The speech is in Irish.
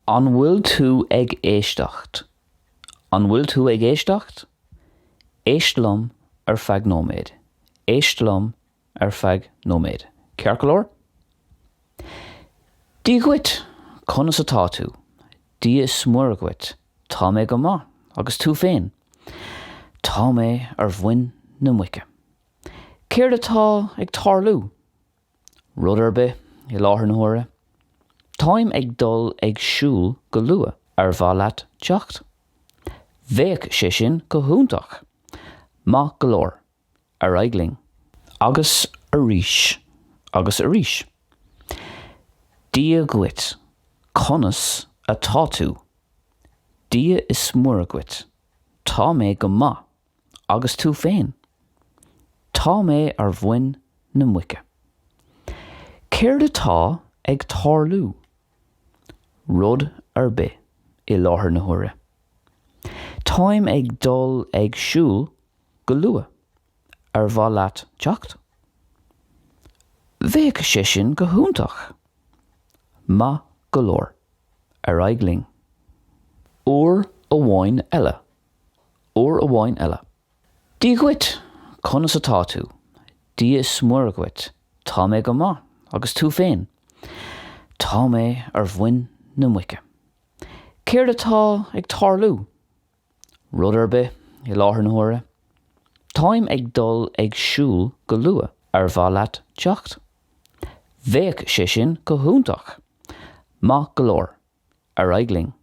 An bhfuil tú ag éisteacht? An bhfuil tú ag éisteacht? Éist liom ar feadh nóiméad. Éist liom ar feadh nóiméad. Ceart go leor? Dia dhuit! Conas atá tú? Dia is Muire dhuit. Tá mé go maith, agus tú féin? Tá mé ar mhuin na muice. Céard atá ag tarlú? Rud ar bith, i láthair na huaire. Táim ag dul ag siúl go luath, ar mhaith leat teacht? Bheadh sé sin go hiontach! Maith go leor, ar aghaidh linn. Agus arís, agus arís. Dia dhuit, conas atá tú? Dia is Muire dhuit, tá mé go maith. Agus tú féin? Tá mé ar mhuin na muice. Céard atá ag tarlú? Rud ar bith, i láthair na huaire. Táim ag dul ag siúl go luath. Ar mhaith leat teacht? Bheadh sé sin go hiontach! Maith go leor. Ar aghaidh linn. Uair amháin eile. Uair amháin eile. Dia dhuit! Conas atá tú? Dia is Muire dhuit. Tá mé go maith, agus tú féin? Tá mé ar mhuin na muice. Céard atá ag tarlú? Rud ar bith, i láthair na huaire. Táim ag dul ag siúl go luath, ar mhaith leat teacht? Bheadh sé sin go hiontach! Maith go leor. Ar aghaidh linn.